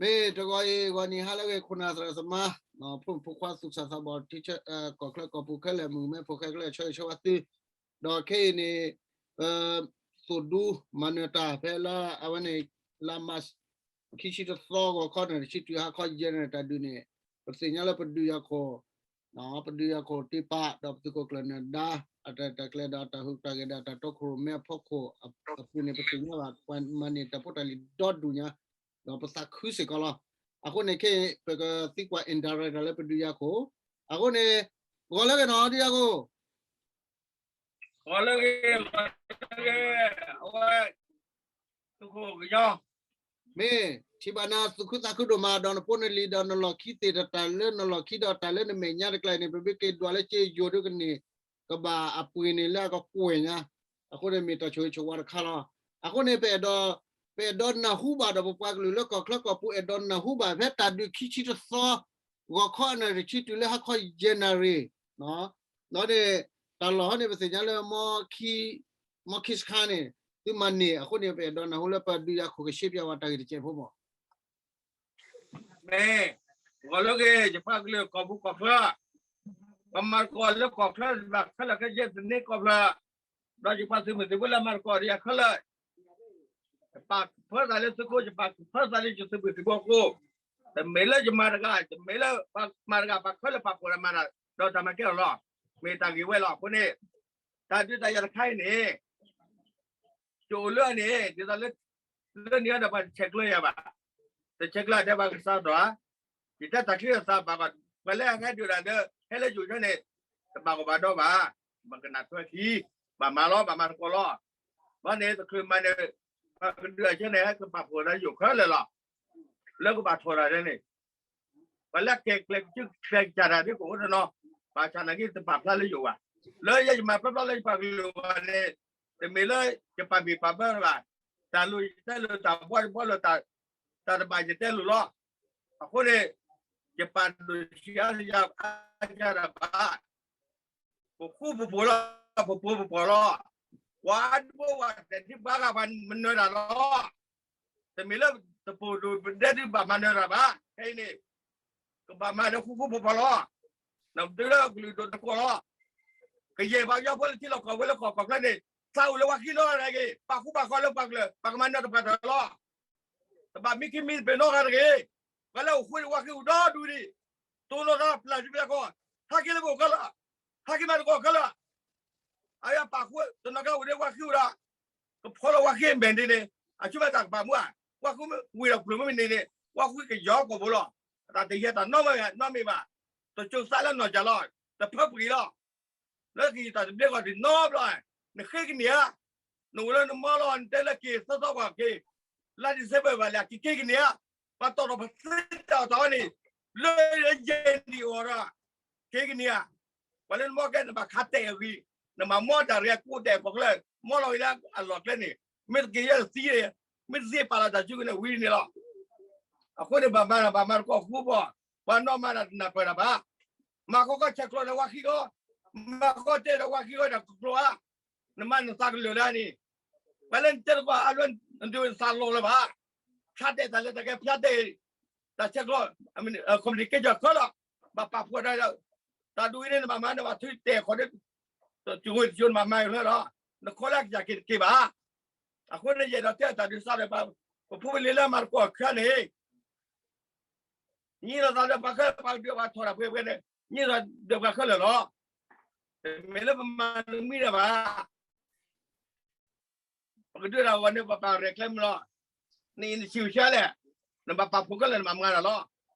မ့ၢ်တဂီၤအံၤ ဂီၤနံၤဟါလၢအဂ့ၤ ခိၣ်နၢ်သရၣ်သမါ ဖိမုၣ်ဖိခွါသူၣ်စၢ်သးဘီၣ် ထံဆၢ ကီၢ်ချၢကီၢ်ပူၤခဲလၢာ် မုၢ်မဲဖိၣ်ဃဲခဲလၢာ် ဆၢဂ့ၤဆၢဝါသု, ဒီးခဲအံၤန့ၣ် ပ သိၣ်ဒူ မၤနၢၤတၢ်ဖဲလၢအဝဲန့ၣ် လါမး ခံဆံတသီ ဂီၤခီန့ၣ် တဆံတုၤဟါခီယဲၢ်နၣ်ရံၣ်တၢ်ဒုးန့ၣ် ပသ့ၣ်ညါလၢပဒုးယၤခိၣ် ပဒုးယၤခိၣ်တ့ပာ် ဒီးပသုးခိၣ်ကျၢၢ်နၢၤဒါ အတၢ်ရဲၣ်တၢ်ကျဲၤဒီးအတၢ်ဟူးတၢ်ဂဲၤဒီးအတၢ်တီခိၣ်ရိၣ်မဲအဖီခိၣ်အပူၤန့ၣ် ပသ့ၣ်ညါဘၣ် ပှၤမၤန့ၢ်တၢ်ဖိတၢ်လံၤဒီဒူၣ်ညါ ဒီးပသးခုစ့ၢ်ကီးလီၤ. အဃိန့ၣ်ခဲအံၤ ပကသံကွၢ် indirect တၢ်လၢပဒုးယၤခိၣ် အဃိန့ၣ် ဂီၤလၢအဂ့ၤနီၤ ဒုးယၤခိၣ် ဂီၤလၢအဂ့ၤ ဂီၤလၢအဂ့ၤ အဝဲ သုးခိၣ်ကညီ မ့ၢ်ထံၣ်ဘၣ်နၤသူၣ်ခုသးခုဒိၣ်မး ဒီးနဖိနလံၤဒီးနလီၢ်ခံသ့ၣ်တဖၣ် တၢ်လၢနလီၢ်ခံဒီးတၢ်လၢနမဲာ်ညါတကျါအံၤန့ၣ် ပမ့ၢ်က့ၤဒွးလၢက့ယိၤဒုကန့ၢ် ကဘၣ်အပှ့ၤန့ၣ်လၢအကကွဲၢ်ညါ, အဃိန့ၣ်မ့ၢ်တၢ်ဆိၣ်ဂ့ၤဆိၣ်ဝါတခါလီၤ. အဃိန့ၣ် ပအဲၣ်ဒိး ပအဲၣ်ဒိးနၢ်ဟူဘၣ်ဒီးပပှၤကလုာ်လၢကီၢ်ချၢကီၢ်ပူၤ အဲၣ်ဒိးနၢ်ဟူဘၣ်ဖဲတၢ်ဒုးခံဆံတသီ ဂီၤခီအနၣ်ရံၣ်တဆံတုၤလၢဟါခီယဲၢ်နၣ်ရံၣ် ဒီးန့ၣ် တၢ်လီၢ်ဟီန့ၣ် ပသ့ၣ်ညါလၢ မီခံစခါန့ၣ် သုမၤန့ၢ်အဃိန့ၣ် ပအဲၣ်ဒိးနၢ်ဟူလၢပဒုးယၤခိၣ်ကရှဲပၠးဝဲတၢ်ဂ့ၢ်တစဲးဖိမး မ့ၢ် ဂီၤလၢအဂ့ၤ ယပှၤကလုာ်ကီၢ်ပူၤကီၢ်ချၢ, ပမၤသကိးလၢကီၢ်ချၢတဘၣ်ခဲလၢာ်ခဲဆ့ သန့ၤကီၢ်ချၢ, ဒီးယပှၤသုးမုၢ်သံၣ်ဘိလၢမၤသကိးဒီးယၤခဲလၢာ်, ယပာ်ကဖၢသးလၢသုးခိၣ် ယပာ်ကဖၢသးလၢယသုးမုၢ်သံၣ်ဘိအဃိ, တမ့ၢ်လၢယမၤတဂၤ, တမ့ၢ်လၢပမၤတဂၤ ပှၤခဲလၢာ်ပာ်ဖှိၣ်တၢ်မၤတၢ် ဒီးတၢ်မၤကဲထီၣ်လီၤ. မ့ၢ်တၢ်ဂ့ၢ်ဝဲလီၤ. အဃိန့ၣ် တၢ်ဒုးတၢ်ယၤတခါအံၤန့ၣ် ယအိၣ်လၢန့ၣ် ဒ်သိးလၢ လၢန့ၣ်ဒီးပှၤတဆဲးကျၢယၤဘၣ်, တဆဲးကျၢတဲပှၤကစးထီၣ်ဧါ, ယတဲတၢ်ချံအသးဘၣ်ဘၣ်, ပှၤလၢအဟဲဒုးတၢ်ဒီး ဟဲလၢယိၤဆၢန့ၣ် တဘၣ်ကီဘၣ်ဒီဘၣ်, ဘၣ်ကနၣ်ထွဲခံ, ဘၣ်မၤလီၤ ဘၣ်မၤသကိးလီၤ. ဘၣ်န့ၣ် တချုးမၤန့ၣ် ပှၤကဒုးအဆၢန့ၣ် ဟဲကပာ်ဖှိၣ်ဒီးယိၤခဲလၢာ်လီၤ. လၢကဘၣ်ထီၣ်တၢ်ဒ်န့ၣ် ပှၤလၢကဲကျဲးကစၢ်တၢ်ဒ်ကအိၣ်တနီၤ, ဘၣ်ဆၣ်နာ်က့တပာ်ဖျါလၢယိၤဘၣ်. လၢယဲယမၤပျီပျီလၢယပှၤကလုာ်အဂီၢ်န့ၣ်, တမ့ၢ်လၢယပာ်ဘံၣ်ပာ်ဘၢတဂၤ, တၢ်လိၣ်ယတဲလိၣ် တၢ်ဘှီယဘှီလိာ်, တၢ်တဘၣ်ယတဲလိၣ်လီၤ. အဃိန့ၣ် ယပာ်ဒိၣ်ဆံးအါယၤအါယၤတၢ်ဘၣ် ပဃူပဖိးလီၤ, ပဖိးပဖိးလီၤ. ပှၤဒိပှၤတဲာ်ဒ်ပှၤဂၤပှၤမၤနၢၤတၢ်လီၤ. တမ့ၢ်လၢတပိာ်ဒိၣ်ပဒဲဒ်ဘၣ်မၤနၢၤတၢ်ဘၣ်. ခဲအံၤန့ၣ် ကဘၣ်မၤလၢဃူဃူဖိးဖိးလီၤ. နဒုးလၢကလုာ်ဒိၣ်တကိးလီၤ. ကယဲၢ်ပှၤကညီဖိလၢထံလီၢ်ကီၢ်ဝဲလၢကီၢ်ကီၢ်ချၢန့ၣ် သးအိၣ်လၢဝါဃံနီတဂၤတဂ့ၤ, ပာ်ဃူပာ်ဖိးလၢပှၤကလုာ် ပကမၤနၢၤတပှၤတၢၢ်လီၤ. တဘၣ်မံခံမံသပ့ၤနီတဂၤတဂ့ၤ. ပှၤလၢအိၣ်ဃူဝဲလၢဝါဃံအိၣ်ဒီဒူၣ်ဒံး, တိၢ်နီၣ်သးပျၢ်စုပျၢ်ကီၢ်, ဟဲက့ၤလၢပအိၣ်ခဲလၢာ်, ဟဲက့ၤမၤသကိးခဲလၢာ်. အဝဲပာ်ဃူတနီၤကဲအိၣ်ဒီးဝါဃံအိၣ်ဒီး ကဖီလီၤဝါဃံအမဲာ်ဒ်န့ၣ်, အဆိကမိၣ်တၢ်ကပာ်မူဧါ, ဝါဃံဝံၤဒီးပျိၤမ့ၢ်န့ၣ်န့ၣ် ဝါဃံကယီကီၢ်ဖိလီၤ. တၢ်တယဲၢ်တၢ်နီတမံၤဘၣ်, တစိၤသးလၢနီၢ်ကၢ်လီၤ, တဖၢပှံၤလီၤ. လၢကယံာ်တၢ်တဘျ့ကီၢ်ဒံးနီတဘျီ, နဃ့ကန့ၢ်ဧါ, နအိၣ်လၢနမီလီၤ နတဲလၢက့ၤသီသီကွၢ်က့ၤ, လါ December ဘၣ်လဲၣ် ကက့ၤကန့ၢ်ဧါ, ပှၤတီၢ်ထီၣ်ပသ့တၢ်အီၣ်တၢ်အီန့ၣ်, လၢယဲၢ်နံၣ်အီၤဒီး က့ၤကန့ၢ်ဧါ, ပှၤလၢနမီကဲနဘၣ်ခးတဲာ်အဂံၢ်, နဘၣ်မီတၢ်ရဲၣ်ကိးတဲာ်ကီၢ်ချၢ, မီလီၤဝံၤလၢအလီၢ်ကျဲန့ၣ်, မ့ၢ်တက့ၤယဲၢ်သံ, မ့ၢ်သံပာ်လီၤတၢ်စုကဝဲၤန့ၣ်ဝံၤန့ၣ်လီၤ. အဃိန့ၣ် ဘၣ်မၤတၢ်ဘၣ်မၤသကိးဃူဖိး, ပှၤနီၢ်မၤတၢ်တနၢ်ပၢၢ်တၢ်ဘၣ်. မၤခီခီဆဲးကျိးဒီးဝါဃံဃီ, မၤခီတဲဒီးဝါဃံဃီတၢ်ကကျိးဧါ, နမၤနသးကလၢာ်လၢန့ၣ်, ပှၤလၢနတဲတကီၢ်အါလၢနဒုးနသးလီၤလၢၤဘၣ်. ဖျါတဲာ်တၢ်လၢတၢ်ကဲဖျါတဲာ်, တၢ်ဆဲးကျိး, communication ခဲလီၤ, ဘၣ်ပာ်ဖှိၣ်ဒီး တၢ်ဒ်အံၤန့ၣ် နဘၣ်မၤနဘၣ်ထုးတဲာ်ခီၣ်ဒီး တစိၤဝံၤတစိၤနဘၣ်မၤအီၤလၢလီၤ, နခီလၢအကစၢ်က့ၤတက့ၤဘၣ်. အဃိန့ၣ် ယအဲၣ်ဒိးတဲတၢ်ဒုးစးဒီး ပဖိပလံၤလၢမၤသကိးအခါန့ၣ် ညံလိာ်သးဒီးပှၤခဲလၢာ် ပှၤကဒုးပှၤထီၣ်တၢ်ပှဲၤပှဲၤန့ၣ် ညံလိာ်သးဒီးပှၤခဲလၢာ်လီၤ. တမ့ၢ်လၢပမၤတမံၤဒီးဘၣ်. ပကဒုးတၢ်ဂီၤန့ၣ် ပပာ်ရဲၣ်ကျဲၤမးလီၤ. နအံၤနဆံးဆါလဲၣ်, နဘၣ်ပာ်ဖှိၣ်ခဲလၢာ် နဘၣ်မၤတၢ်လီၤ.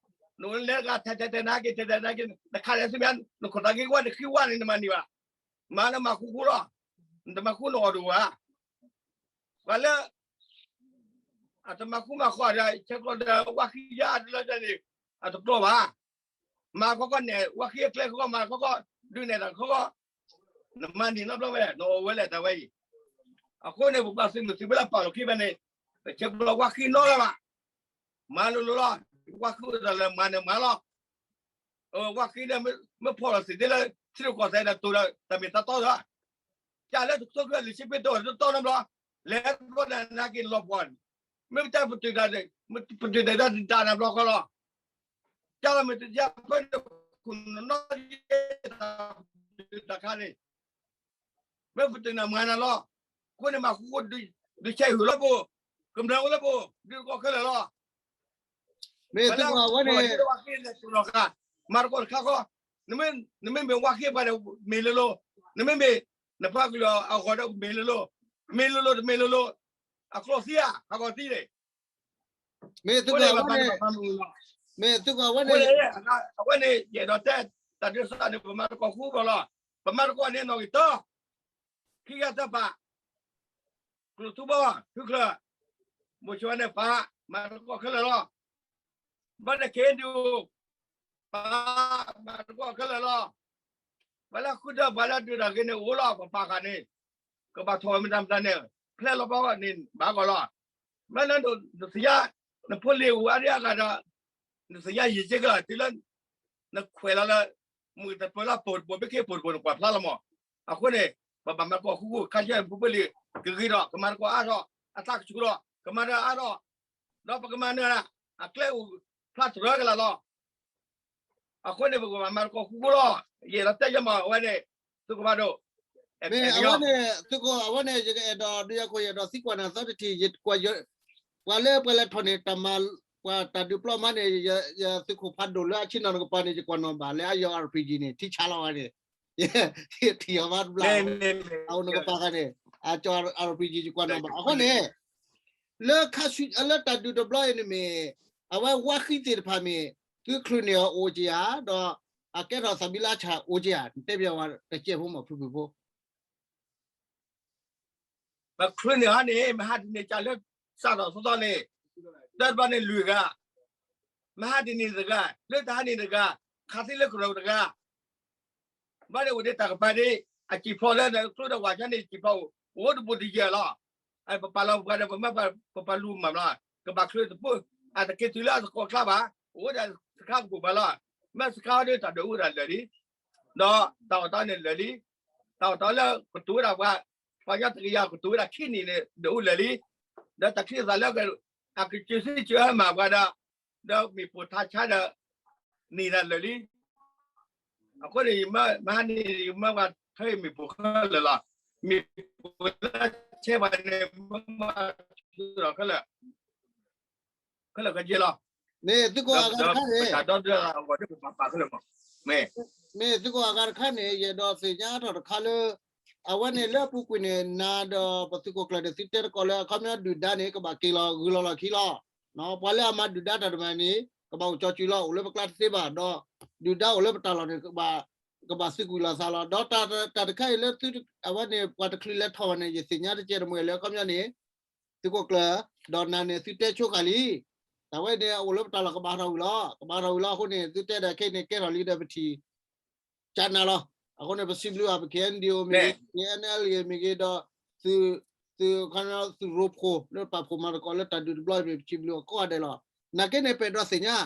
နအိၣ်လၢတဂၤ ထဲထဲထဲနာ်က့ ထဲထဲနာ်က့ နခးလဲၤဆူမဲာ် နခိၣ်သးက့ၤဝါ နဃံဝါန့ၣ် နမၤန့ၢ်ဘၣ်. မၤလၢမၤဃူဃူလီၤ. နတမၤဃူနအီၣ်ဒိၣ်ဘၣ်. ပှၤလၢ အတမၤဃူမၤဃီဒီး ဆဲးကျိးဒီးဝါဃံယါတလၢန့ၣ် အတကျိးဘၣ်. မၤခီခီနဲၣ် ဝါဃံအကျဲခီခီ မၤခီခီ ဒုးနဲၣ်တၢ်ခီခီ နမၤန့ၢ်နီတဘျီဝဲ နအိၣ်ဝဲလဲၣ်တၢ်ဝဲအံၤ. အဃိန့ၣ် ပပှၤသုးမုၢ်သံၣ်ဘိလၢပာ်လီၤခံဖဲန့ၣ် ပဆဲးကျိးဝါဃံနီတဂၤဘၣ်. မၤလိၤလိၤလီၤ. ဝါဃံအိၣ်တၢ်လၢမၤန့ၣ်မၤလီၤ. ဝါဃံန့ၣ် မ့ၢ်ဖီၣ်လီၤစံၣ်သ့လၢ ထံရူၢ်ကီၢ်သဲးဒီးတိၤဒီး တၢ်မ့ၢ်တၢ်တီဒီး ကၢ်လၢတခိၣ်ကျၢၢ်လံာ်ဆံပ့တိၢ်တတီနီတဘျီ, လဲၤဘျီဒီးနာ်က့လီၤပှီၢ်န့ၣ်, မ့ၢ်ပတၢ်ပတုာ်တၢ်ဒီး ပတုာ်တဲာ်တၢ်တၢ်နၤဘျီဃီလီၤ. ကၢ်လီၤမ့ၢ်တယၢ်ဖဲန့ၣ် ခိၣ်နီၣ်နီၣ်ယဲၢ်တၢ်ခါန့ၣ် မ့ၢ်ပတုာ်နၤမၤနၤလီၤ. အဃိန့ၣ် မၤဃူဃူ ဒုးဆဲးဟူးလၢပူၤ, ကမျၢၢ်အိၣ်လၢပူၤ, ဒုးတကီၢ်ခဲလၢာ်လီၤ. မ့ၢ်သုကီၢ်အဝဲန့ၣ် မၤတကီၢ်တခါဃီ, နမ့ၢ်မ့ၢ်ဝါဃ့ပှၤဒီးမ့ၢ်လိၤလိၤ, နမ့မ့ၢ် နပှၤကလုာ်အဂီၢ်ဒီးမ့ၢ်လိၤလိၤ, မ့ၢ်လိၤလိၤတမ့ၢ်လိၤလိၤ, အကျိၣ်သံဧါ ဟးဂီၤသံန့ၣ် မ့ၢ်သုကီၢ်အဝဲန့ၣ်, မ့ၢ်သုကီၢ်အဝဲန့ၣ်, အဝဲန့ၣ် ယအဲၣ်ဒိးတဲ တၢ်ဒုးစးန့ၣ် ပမၤတကီၢ်ဃူဃီလီၤ. ပမၤတကီၢ်န့ၣ်နီၣ်ဂံၢ်တၢ ခံဂၤတၢ်ပာ် ကျိၣ်ထူဘီ ထူချၢၣ်, မိၤဆိန့ၣ်ပာ် မၤတကီၢ်ခဲလၢာ်လီၤ. ဘၣ်န့ၣ် ခ့ဒု ပာ် မၤတကီၢ်ခဲလၢာ်လီၤ. ပှၤလၢဃုဒၢပှၤလၢဒုးတၢ်ဂ့ၤန့ၣ်အိၣ်လီၤ ပပာ်ဃာ်န့ၣ်, ကဘၣ်ထီၣ်ဝဲမတၤမတၤန့ၣ် ဖျဲလီၤဘၣ်န့ၣ်ဘၣ်ဂီၢ်လီၤ. မ့ၢ်လၢနသ့ၣ်ညါ နဖိလံၤအိၣ်အါဒံအါဂၤဒီး နသ့ၣ်ညါယံာ်က့ကလီၤ တုၤလၢ နခွဲးလီၤလၢ မုၢ်တပၢၤလၢပိာ်တပိာ် မ့ၢ်ခ့ပိာ်တပိာ် နကွၢ်ဖျါလီၤမး. အဃိန့ၣ် ပဘၣ်မၤတကီၢ်ဃူဃူ ခါဆၢဖိပလံၤ ကဂ့ၤထီၣ် ကမၤတကီၢ်အါထီၣ် အသးကဆူၣ်ထီၣ် ကမၤတၢ်အါထီၣ် ဒီးပကမၤနၢၤဒၣ် အကျဲအိၣ်ဖျါတရၢကလာ်လီၤ. အဃိန့ၣ် ပကဘၣ်မၤတကီၢ်ဃူဃူလီၤ. ယအဲၣ်ဒိးတဲယမၤအဝဲန့ၣ် သုးခိၣ်ဖးဒိၣ် မ့ၢ်အဝဲန့ၣ် သုးခိၣ်အဝဲန့ၣ် ယကအဲၣ်ဒိးဒုးယၤခိၣ် ယအဲၣ်ဒိးသံကွၢ်နၤသီတထံၣ် ယကွၢ် ပှၤလၢပှၤလဲၤထီၣ်န့ၣ် တၢ်မၤ ပှၤတၢ်ဒုးပျီမးန့ၣ် ယသုးခိၣ်ဖးဒိၣ်လၢအဆ့ၣ်နီၤနကပၤန့ၣ် ယကွၢ်နီၣ်ဘၣ် လၢအယီၤ အါရ်ပံၤကံန့ၣ် ထံဆါလီၤဝဲန့ၣ် ထံၣ်အီၤဘၣ်တဘျီ အအိၣ်နကပၤဃီန့ၣ် အကၠီ အါရ်ပံၤကံ ယကွၢ်နီၣ်ဘၣ် အဃိန့ၣ် လၢခါဆူ လၢတၢ်ဒုးတဘျီအံၤန့ၣ်မ့ၢ် အဝဲဝါဃံသ့ၣ်တဖၣ်မ့ၢ် သုချုးန့ၢ်အီၤအိၣ်က့ဧါ ဒီးအကဲထီၣ်သးမံလၢအဆၣ်အိၣ်က့ဧါ တဲဘၣ်ဝဲတကဲးဖိမ့ၢ်ဖုၣ်ဖုၣ်ဖိ ပချုးန့ၢ်ဟီန့ၣ် မဟါတနံၤကၢ်လၢ စးထီၣ်သီသီန့ၣ် တၢ်တဘျီန့ၣ်လွံၢ်ဂၤ, မဟါတနံၤတဂၤ, လၢတဟါန့ၣ်တဂၤ, ခးသံလၢကရၢၢ်တဂၤ ဘၣ်န့ၣ်အိၣ်ဒံးတၢ်ကပၤဒ် အစံာ်ဖီလၢနကျိဒီးဝၢ်ဆါန့ၣ် စံာ်ဖီအိၣ်တဘူးတယဲၢ်လီၤ. ပပာ်လီၤပှၤဒီး ပမ့ၢ်ပပာ်လူၤမၤဘျီ ကဘၣ်ချုးတပူၤ အတက့ၤတုၤလၢအသကိးကျါဘၣ် အိၣ်ဝဲဒၣ်စခါကပူၤဘၣ်လီၤ. မ့ၢ်စခါဟီဒ်တၢ်ဒုးအိၣ်ဒၣ်လၢာ်လံ ဒီးတၢ်အီၣ်တၢ်အီန့ၣ်လၢာ်လံ. တၢ်အီၣ်တၢ်အီလၢကတိၤဝဲဒၣ်ပှၤ ပှၤကညီတကယၤကတိၤဝဲဒၣ်ခံနံၣ်န့ၣ် ဒုးအိၣ်လၢာ်လံ. ဒီးတၢ်ချံသၣ်လၢ အကစၢ်စံးစၢၤမၤပှၤဒီး ဒီးမ့ၣ်ပိၢ်ထါဆါဒီး န့ၢ်ဒၣ်လၢာ်လံ. အဃိန့ၣ် ယမ့ၢ်မၤန့ၣ် ယမ့ၢ်ပှၤထၢမ့ၣ်ပိၢ်ခဲလၢာ်လီၤ. မ့ၣ်ပိၢ်လၢဆဲးပှၤန့ၣ် မ့ၢ်မၤထုးဒီးခဲလၢာ် ခဲလၢာ်ခဲဆ့လီၤ. မ့ၢ်သုးခိၣ်အဂၤတခါန့ၣ် မ့ၢ်သုးခိၣ်အဂၤတခါန့ၣ် ယအဲၣ်ဒိးသ့ၣ်ညါထီၣ်တခါလၢ အဝဲန့ၣ်လၢအပူၤကွံာ်န့ၣ် နၤဒီးပသုးခိၣ်ကျၢၢ်န့ၣ် သုတဲတကိးလၢအခီပညီဒုၣ်ဒါန့ၣ် ကဘၣ်က့ၤလီၤဂုၤလီၤလီၢ်ခံလီၤ. ပှၤလၢအမၤဒုၣ်ဒါတၢ်တဖၣ်န့ၣ် ကဘၣ်အိၣ်ကၠီၤစုၤလီၤ အိၣ်လၢပကျါတသ့ဘၣ် ဒီးဒုၣ်ဒါအိၣ်လၢပတၢ်လီၢ်န့ၣ် ကဘၣ်သုးကွံာ်လိာ်သးလီၤ. ဒီးတၢ်တခါအံၤလၢ အဝဲန့ၣ် ပှၤတချုးလဲၤထီၣ်ဘၣ်န့ၣ် ယသ့ၣ်ညါတကဲးတမှဲၤလၢအခီပညီန့ၣ် သုးခိၣ်ကျၢၢ် ဒီးနၤန့ၣ် သုတဲဆိဃာ်လံ. တၢ်ဝဲန့ၣ် အအိၣ်လၢပတၢ်လီၢ်ကဘၣ်ထီၣ်ဝံၤလီၤ. ကဘၣ်ထီၣ်ဝံၤလီၤအဃိန့ၣ် သုတဲဒၣ်ခဲအံၤန့ၣ် ကဲထီၣ်လံဒီးပထံၣ် ကနၤလီၤ. အဃိန့ၣ် ပစံးဘျုးအီၤ ပ ခ့ၣ်အဲၣ်ယူၣ် မ့ၢ်ဂ့ၤ ခ့ၣ်အဲၣ်ယူၣ် မ့ၢ်ဂ့ၤဒီး သုး သုး သုးရိဖှိၣ် လၢပာ်ဖှိၣ်မၤသကိးလၢတၢ်ဒုးတဘျီအံၤမ့ၢ် ပစံးဘျုးအီၤကိးဂၤဒဲးလီၤ. နာ်က့န့ၣ် ပအဲၣ်ဒိးသ့ၣ်ညါ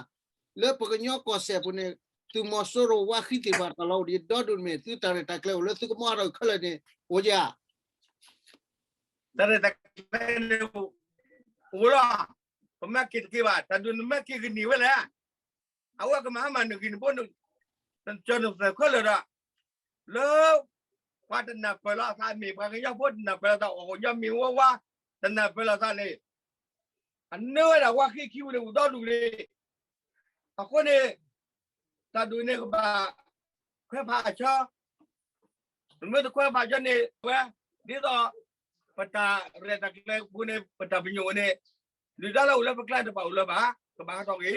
လၢပကညီကီၢ်စဲၣ်ပူၤန့ၣ် သုးမီၤစိရိၤဝါဃံသ့ၣ်တဖၣ်တၢ်လီၢ်အိၣ်ဒံးဒီဒူၣ်မ့ၢ် သုတၢ်ရဲၣ်တၢ်ကျဲၤအိၣ်လၢသုကမီၤအါထီၣ်ခဲလၢာ်န့ၣ် အိၣ်က့ဧါ တၢ်ရဲၣ်တၢ်ကျဲၤန့ၣ် အိၣ်လီၤ. ပမၤက့ၤတက့ၤဘၣ် တၢ်ဒုးနမၤက့ၤကန့ၢ်ဝဲလဲၣ်. အဝဲကမၤဟါမၢ်နဂံၢ်နဘိ နကၢၤနသၢၣ်ခဲလၢာ်ဒီး လၢ ပှၤတနၢ်ပၢၢ်လီၤအသးမ့ၢ် ပှၤကညီဖိတနၢ်ပၢၢ်လီၤသး အီၣ်ကညီမ့ၢ်ဝဲဝါ တနၢ်ပၢၢ်လီၤသးန့ၣ် အနၢဝဲဒၣ်ဝါဃံခံပူၤန့ၣ် အိၣ်ဒီဒူၣ်က့ၤ အဃိန့ၣ် တၢ်ဒုးန့ၣ်ကဘၣ် ခွဲးဖးအဆၢ နမ့ၢ်တခွဲးဖးအဆၢန့ၣ် ဝဲ ဒ်သိး ပတၢ်ရဲၣ်တၢ်ကျဲၤပူၤန့ၣ် ပတၢ်ပညိၣ်န့ၣ် ဒုၣ်ဒါလၢအိၣ်လၢပကျါတဘၣ်အိၣ်လၢၤဘၣ် ကဘၣ်ဟးထီၣ်က့ၤ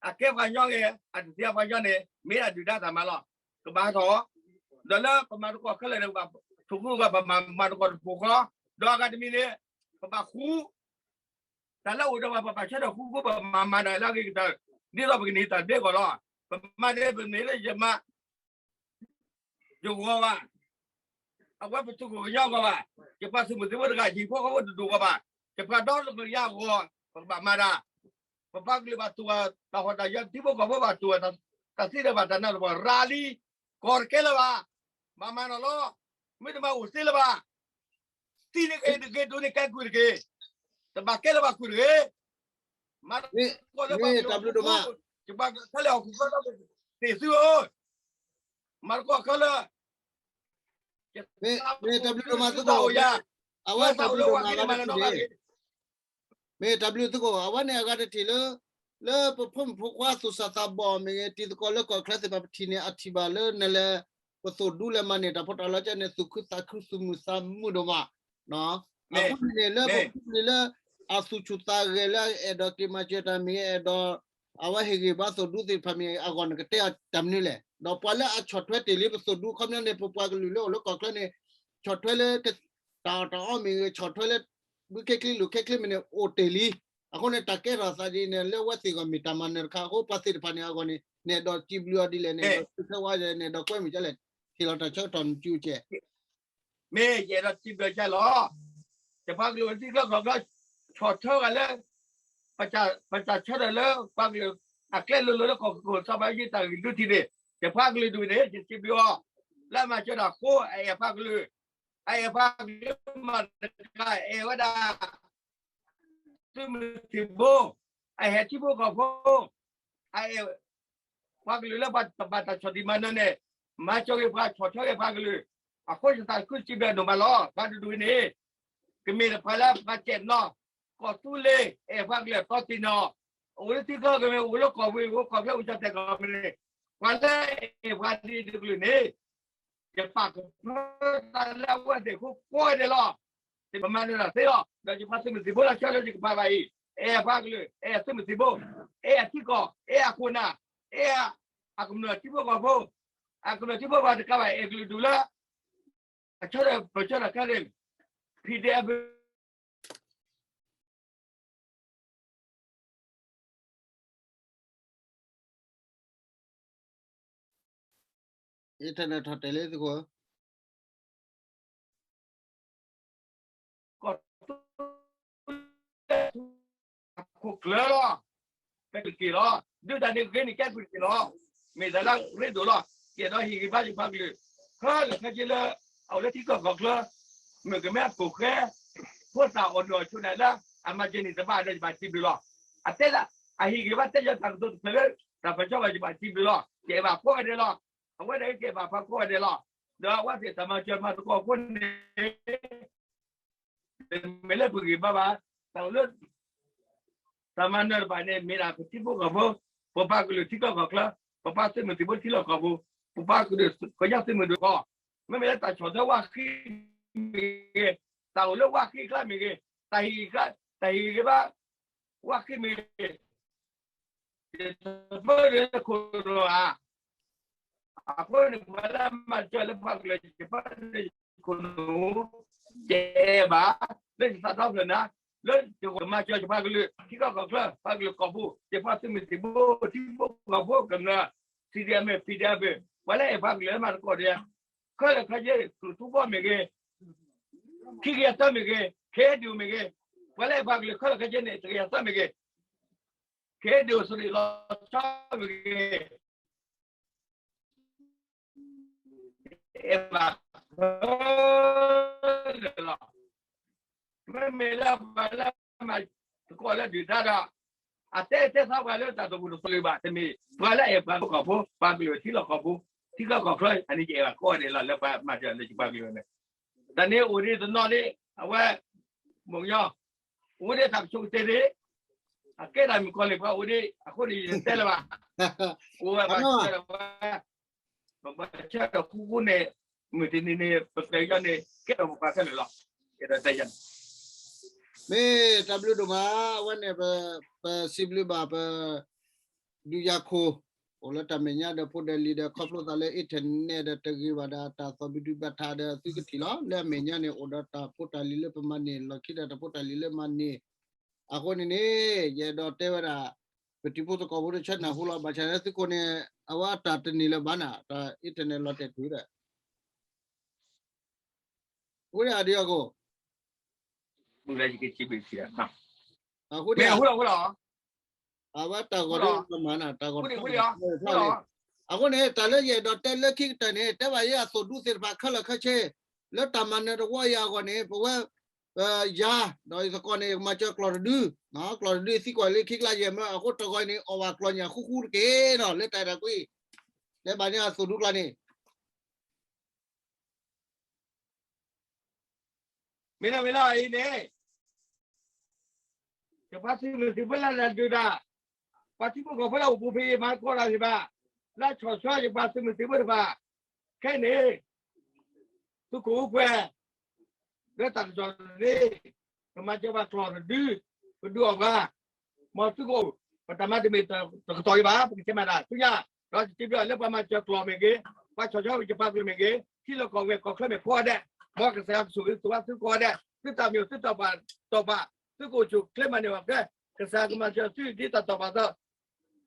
အကဲပှၤကညီဂ့ၤ အတသ့ပှၤကညီန့ၣ် မ့ၢ်ဒၣ်ဒုၣ်ဒါတၢ်မၤလီၤ ကဘၣ်ဟးထီၣ် ဒီးလၢပမၤသကိးခဲလၢာ်န့ၣ် ပဘၣ်ဆိၣ်ဃုဂီၢ် ပမၤသကိးတပူၤဃီ ဒီးအဂၤတမံၤန့ၣ် ပဘၣ်ဃူ တၢ်လၢအိၣ်ဒီးပှၤပာ်ဆၢထၢၣ်ဃူဃူ ပမၤမၤတၢ်လၢအဂ့ၤကတၢၢ် ဒ်သိးပကန့ၢ်တၢ်ဒဲးကီးလီၤ. ပမၤန့ၣ် ပမ့ၢ်လၢယမၤ ယဂီၢ်ဘၣ်, အဝဲပသုးခိၣ်ကညီဂီၢ်ဘၣ်, ယပှၤသုးမုၢ်သံၣ်ဘိတဂၤ ယဟံၣ်ဖိဃီဖိတဒူၣ်ဂီၢ်ဘၣ်, ယပှၤဒီတကယၤဂီၢ် ပကဘၣ်မၤတၢ်, ပပှၤကလုာ်ဘၣ်တူၢ်ဘၣ်တၢ်ဟီၣ်တၢ်ယၢၤ ထံဖိကီၢ်ဖိဘၣ်တူၢ်ဘၣ်တၢ်သ့ဒီးဘၣ်တၢ်နးတၢ်ဖှီၣ် ရၤလံ, ကီၢ်တကဲလၢၤဘၣ်, ဘၣ်မၤနီၣ်လီၤ, မ့တမ့ၢ်အိၣ်သ့လၢၤဘၣ်, သံန့ၣ်က့ၤတဂ့ၤ ဒိးန့ၢ်ကဲကုၢ်တဂ့ၤ, တဘၣ်ကဲလၢၤဘၣ်ကုၢ်တဂ့ၤ, မ့ၢ်တၢ်ဘျုးဒိၣ်မး, ယပှၤခဲလၢာ်ဟီၣ်ခိၣ်ချၢဒီး သ့ၣ်သုဧၢ, မၤသကိးခဲလၢာ်, မ့ၢ်တၢ်ဘျုးဒိၣ်မးသုကိး, အဝဲတၢ်ဘျုးဒိၣ်မးအဂၤတထံၣ်န့ၣ် မ့ၢ်တၢ်ဘျုးသုကိး အဝဲန့ၣ်အဂၤတထံၣ်လၢ လၢပဖိမုၣ်ဖိခွါသူၣ်စၢ်သးဘီၣ်မ့ၢ်ဂ့ၤ တံၤသကိးလၢကီၢ်ချၢသ့ၣ်တဖၣ် ပထံၣ်န့ၣ် အထံၣ်ဘၣ်လၢနလဲၤ ပသိၣ်ဒူလဲၤမၤန့ၢ်တၢ်ဖိတၢ်လံၤကဲန့ၣ် သူၣ်ခုသးခု သူၣ်မုာ်သးမုာ်ဒိၣ်မး. အဃိန့ၣ်န့ၣ် လၢပဖိပလံၤလၢ အသူၣ်ဆူၣ်သးဂဲၤလၢအအဲၣ်ဒိးက့ၤမၤစၢၤတၢ်မ့ၢ်ဂ့ၤ အဲၣ်ဒိး အဝဲဟ့ၣ်ဂံၢ်ဘါသိၣ်ဒူသ့ၣ်တဖၣ်မ့ၢ်ဂ့ၤ အဂီၢ်နကတဲအီၤတၢ်မနုၤလဲၣ်. ဒီးပှၤလၢအဆီၣ်ထွဲတ့ၢ်လံပသိၣ်ဒူ ခီပညီန့ၣ် ပပှၤကလုာ်လၢအိၣ်လၢကီၢ်ချၢန့ၣ် ဆီၣ်ထွဲလၢ တၢ်အီၣ်တၢ်အီမ့ၢ်ဂ့ၤ ဆီၣ်ထွဲလၢ ဘုခဲချ့လိာ်ခဲချ့မ့ၢ်န့ၣ် အိၣ်တ့ၢ်လံ. အဃိန့ၣ် တၢ်ကဲထီၣ်သးဒ်န့ၣ် လၢအဝဲသ့ၣ်အဂီၢ်မ့ၢ်တၢ်မၤနၢၤတခါအဃိ ပှၤသ့ၣ်တဖၣ်န့ၣ်အဂီၢ်န့ၣ် နဲၣ်ဒီးစံးဘျုးအီၤဒ်လဲၣ်န့ၣ် ဒီးဆၢဝါန့ၣ်ဒီးကွဲမုာ်ကလဲၣ် ဟ့ၣ်လီၤတၢ်ဆၢကတီၢ်နစုကဲ မ့ၢ်ယအဲၣ်ဒိးစံးဘျုးကလဲၣ်လီၤ. ယပှၤကလုာ်ထံချၢကီၢ်ချၢ ဆီၣ်ထွဲဂၤလၢ ပစၢ်ဆၢထၢၣ်လၢပှၤကလုာ် အကျဲလိၤလိၤလၢကီၢ်ခိၣ်စီၤဘၣ်ယံၤတၢ်ဂ့ၢ်ဒုးထံၣ်န့ၣ် ယပှၤကလုာ်ဒူၣ်န့ၣ် ယစံးဘျုးအီၤ လၢအမၤစၢၤတၢ်ဃိ အအဲၣ်ပှၤကလုာ် အအဲၣ်ပှၤကလုာ်မၤတကး အဲၣ်ဝဲဒၣ် သုးမုၢ်သံၣ်ဘိ အဟဲထံဖိကီၢ်ဖိ အအဲၣ် ပှၤကလုာ်လၢပှၤတဘၣ်တၢ်ဆီၣ်တံၢ်မၤနၢၤန့ၣ် မၤစၢၤက့ၤပှၤ ဆီၣ်ထွဲက့ၤပှၤကလုာ် အဃိယသးခုစံးဘျုးဒိၣ်မးလီၤ. ပှၤတဒူၣ်န့ၣ် ကမ့ၢ်တဖၣ်လၢပှၤစဲးနီၤ ကီၢ်သူလ့ၤ အဲၣ်ပှၤကလုာ်တီတံၢ်နီၤ အိၣ်လၢထံချၢကမ့ၢ် အိၣ်လၢကီၢ်ပူၤ အိၣ်ကီၢ်ချၢ အိၣ်ကၠီၣ်တဲၣ်ကီၢ်မ့ၢ်န့ၣ် ပှၤလၢအဲၣ်ပှၤဒ်တကလုာ်န့ၣ် ယပာ်ကဖၢသးလၢအဝဲသ့ၣ်အဃိကိးဂၤဒဲးလီၤ. ပမၤနၢၤတၢ်သ့လီၤ. ဒီးယပှၤသုးမုၢ်သံၣ်ဘိလၢဆၢလၢယကပာ်ဘၣ်အံၤ အဲၣ်ပှၤကလုာ် အဲၣ်သုးမုၢ်သံၣ်ဘိ အဲၣ်အထံကီၢ် အဲၣ်အခိၣ်နၢ် အဲၣ်အကမျၢၢ်ထံဖိကီၢ်ဖိ အကမျၢၢ်ထံဖိကီၢ်ဖိတကးဘၣ် အဲၣ်ကလုာ်ဒူၣ်လၢ အဆၢထၢၣ်ပၢၢ်ဆၢတၢ်ခဲလၢာ် PDF အထၢၣ်ထီၣ်တဲာ်လၢသုးခိၣ် ကီၢ်သူလ့ၤ အခိၣ်ကျၢၤလီၤ. ကဲက့ၤလီၤ. ဒုးတၢ်န့ၣ်ဂ့ၤန့ၣ်ကဲက့ၤလီၤ. မ့ၢ်တၢ်လၢရ့ဒိၣ်လီၤ. ကဲဒီးဟ့ၣ်ဂံၢ်ဘါယပှၤကလုာ် ခဲလၢာ်ခဲဆ့လၢ အအိၣ်လၢထံကီၢ်ကီၢ်ချၢ မုၢ်ကမဲအကိၣ်ဃဲ ဖိသၣ်အီၣ်ဒိၣ်အီဆိးနၤလၢ အမၤစၢၤန့ၣ်တဘၣ်ဒီးယဘၣ်စံးဘျုးလီၤ. အတဲဒၣ် အဟ့ၣ်ဂံၢ်ဘါတဲယၤတၢ်ကတိၤတဖျၢၣ်လၢ တၢ်ပၢၢ်ဆၢဘၣ်ယဘၣ်စံးဘျုးလီၤ. ကဲဘၣ်ကိးဂၤဒဲးလီၤ. အဝဲဒၣ်ကဲဘၣ်ပှၤကိးဂၤဒဲးလီၤ. ဒီးအဝဲသ့ၣ်တၢ်မၤစၢၤမၤသကိးအဃိန့ၣ် တမ့ၢ်လၢပဂံၢ်ဘါဘၣ်, တၢ်အိၣ်လၢ တၢ်မၤနၢၤတဖၣ်န့ၣ် မ့ၢ်ဒၣ်ပထံဖိကီၢ်ဖိ, ပပှၤကလုာ်ထံကီၢ်ကီၢ်ချၢ, ပပှၤသုးမုၢ်သံၣ်ဘိထံလီၢ်ကီၢ်ပူၤ, ပပှၤကလုာ်ကညီသုးမုၢ်ဒိၣ်ကီၢ်, မ့မ့ၢ်လၢတၢ်ဆီၣ်ထွဲဝါဃံမ့ၢ်ဂ့ၤ, တၢ်အိၣ်လၢဝါဃံအကျါမ့ၢ်ဂ့ၤ, တၢ်ဟ့ၣ်ဂံၢ်ဘါ ဝါဃံမ့ၢ်ဂ့ၤ, ယတပၢၢ်လၢခိၣ်နူာ်ဧါ. အဃိန့ၣ် ပှၤလၢမၤစၢၤလၢပှၤကလုာ် ယပၢၢ်လၢခိၣ်နူာ် ယအဲၣ်ဘၣ် လၢယသးဒီဖျၢၣ်နၤ, လၢယကမၤစၢၤယပှၤကလုာ် ထံကီၢ်ကီၢ်ချၢ ပှၤကလုာ်ကီၢ်ပူၤ ယပှၤသုးမုၢ်သံၣ်ဘိ ထံဖိကီၢ်ဖိကမျၢၢ် CDM PDF ပှၤလၢအဲၣ်ပှၤကလုာ်လၢမၤသကိးဒီးယၤ ခဲလၢာ်ခဲဆ့ ကျိၣ်ထူဘီမ့ၢ်ဂ့ၤ, ခံကယၤသၢမ့ၢ်ဂ့ၤ, ခဲဒိၣ်မ့ၢ်ဂ့ၤ, ပှၤလၢအဲၣ်ပှၤကလုာ်ခဲလၢာ်ခဲဆ့န့ၣ် တကယၤသၢမ့ၢ်ဂ့ၤ, ခဲဒိၣ်စရံးလီၤဆီမ့ၢ်ဂ့ၤ, အဲၣ်ဘၣ်ခဲလၢာ်လီၤ. မ့မ့ၢ်လၢပှၤလၢမၤသကိးလၢဒုၣ်ဒါဒီး အတဲတဲသးပှၤလၢတၢ်တပူၤတသီလၢၤဘၣ် တမ့ၢ်ပှၤလၢအဲၣ်ပှၤကီၢ်ဖိ ပှၤကလုာ်ထံလီၢ်ကီၢ်ပူၤ ထံကီၢ်ကီၢ်ချၢ အန့ၣ်ယအဲၣ်ဘၣ်ကိးဂၤဒဲးလီၤ လၢပှၤမၤစၢၤလၢယပှၤကလုာ်န့ၣ် တၢ်န့ၣ်အိၣ်ဒံးတနီၤဒံး အဝဲ မိၢ်ကညီ အိၣ်ဒံးတၢ်ကဆိးကတ့ၢ်ဒံး အကဲတၢ်မုၣ်ကီၤလံၢ်ပှၤအိၣ်ဒံး အဃိန့ၣ် ယတတဲလၢၤဘၣ် အိၣ်ဝဲဘၣ်ဆၢဒီးဝဲ ပဘၣ်ဆၢဒီးဃူဃူန့ၣ် မုၢ်တနံၤန့ၣ် ပကျဲၤကညီန့ၣ် ကဲထီၣ်ပပှၤခဲလၢာ်လီၤ ကဲထီၣ်တဲယၤန့ၣ် မ့ၢ်တၢ်ဘျုးဒိၣ်မး အဝဲန့ၣ် ပစံးဘျုးဘၣ်ပ ဒုးယၤခိၣ် အိၣ်လၢတၢ်မဲာ်ညါဒီးဖိဒီးလံၤဒီး ခီဖျိသးလၢ internet ဒီးတဂ့ၤဘၣ်ဒီး တၢ်သီၣ်ဘံဒုးဘၣ်ထးဒီးသုကထံၣ်လီၤ လၢအမဲာ်ညါန့ၣ် အိၣ်ဒီးတၢ်ဖိတၢ်လံၤလၢပမၤန့ၢ် လီၢ်ခံဒီးတၢ်ဖိတၢ်လံၤလၢမၤန့ၢ် အဃိန့ၣ်န့ၣ် ယအဲၣ်ဒိးတဲဝဲဒၣ် ပတံၤဖိသကိးဖိတဆၢနၢ်ဟူလီၤ ဘၣ်ဆၣ်န့ၣ်သုးခိၣ်န့ၣ် အဝဲအတၢ်တန့ၢ်လၢၤဘၣ်နၤ တၢ် internet လီၤတဲာ်တုၤဒီး ဝဲဒၣ်အဒံးအခိၣ် အဃိန့ၣ် အဝဲတၢ်ဂီၤဒ်မၤနၤ တၢ်ဂီၤတဖၣ်လံ အဃိန့ၣ် တၢ်လၢယအဲၣ်ဒိးတဲလၢခံကတၢၢ်န့ၣ် တဲဘၣ်ယဲအသိၣ်ဒူသ့ၣ်တဖၣ်ခဲလၢာ်ခဲဆ့ လၢတၢ်မၤနၢၤတဝီယၤအဂီၢ်န့ၣ် ပဝဲ ယၤ, ဒီးယသကိးန့ၣ် ယကမၤစၢၤကျိာ်တဒု, ကျိာ်တဒုသံကွၢ်လၢခံကျါယဲၢ်မၢ အဃိတဂီၤအံၤန့ၣ် အီၣ်ဝဲကျိာ်ညၣ်ဃူဃူတက့ၢ်နီၤ လၢတၢ်အဲၣ်တၢ်ကွံ, လဲၤဘၣ်န့ၢ်အသိၣ်ဒူကျါန့ၣ် မ့ၢ်လီၤမ့ၢ်လီၤအံၤန့ၣ်, ယပှၤသုးမုၢ်သံၣ်ဘိလၢနၤဒုးတၢ်, ပှၤထံဖိကီၢ်ဖိလၢအိၣ်ပူၤဖဲအံၤမၤသကိးတၢ်သ့ၣ်တဖၣ်, လၢဆီၣ်ထွဲယပှၤသုးမုၢ်သံၣ်ဘိတဖၣ်, ခဲအံၤန့ၣ် သုးခိၣ်အိၣ်ကွဲး လၢတၢ်ကစီၣ်န့ၣ် ကမၤစၢၤပှၤကျိာ်တဒု, ပဒုးအီၣ်ပှၤ, မ်သုကအိၣ်, ပတၢ်မၤတမ့ၢ်တကတီၢ်အံၤဘၣ်, ပကဆဲးမၤတၢ်ဆူညါ, ဒီးစံးဘျုးလၢပှၤမၤစၢၤကျိာ်မ့ၢ်ဂ့ၤ, ပှၤဆီၣ်ထွဲယပှၤကလုာ်မ့ၢ်ဂ့ၤ, ထံလီၢ်ကီၢ်ဝဲကီၢ်ချၢမ့ၢ်ကိးဂၤဒဲး, မ်ကစၢ်ယွၤကဆိၣ်ဂ့ၤဆိၣ်ဝါသုကိးဂၤဒဲး, သုတၢ်မ့ၢ်အိၣ်သုတၢ်ပာ်တီၢ်ပာ်, သုကအိၣ်ဆူၣ်အိၣ်ချ့မၤန့ၢ်ဘၣ်ကျဲ, ကစၢ်ယွၤကမၤစၢၤသုဒ်တၢ်တီၢ်ပာ်သီ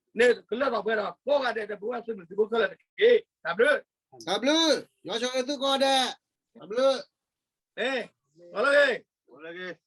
န့ၣ်ကလၢထီၣ်ပှဲၤထီၣ်ကိးဂၤဒဲးဒီး ပဝဲသုးမုၢ်သံၣ်ဘိခဲလၢာ်တက့ၢ်. တၢ်ဘျုး, တၢ်ဘျုး, ယွၤဆိၣ်ဂ့ၤသုကိးဂၤဒဲး, တၢ်ဘျုး, လီၤလၢဂ့ၤ, လီၤလၢဂ့ၤ.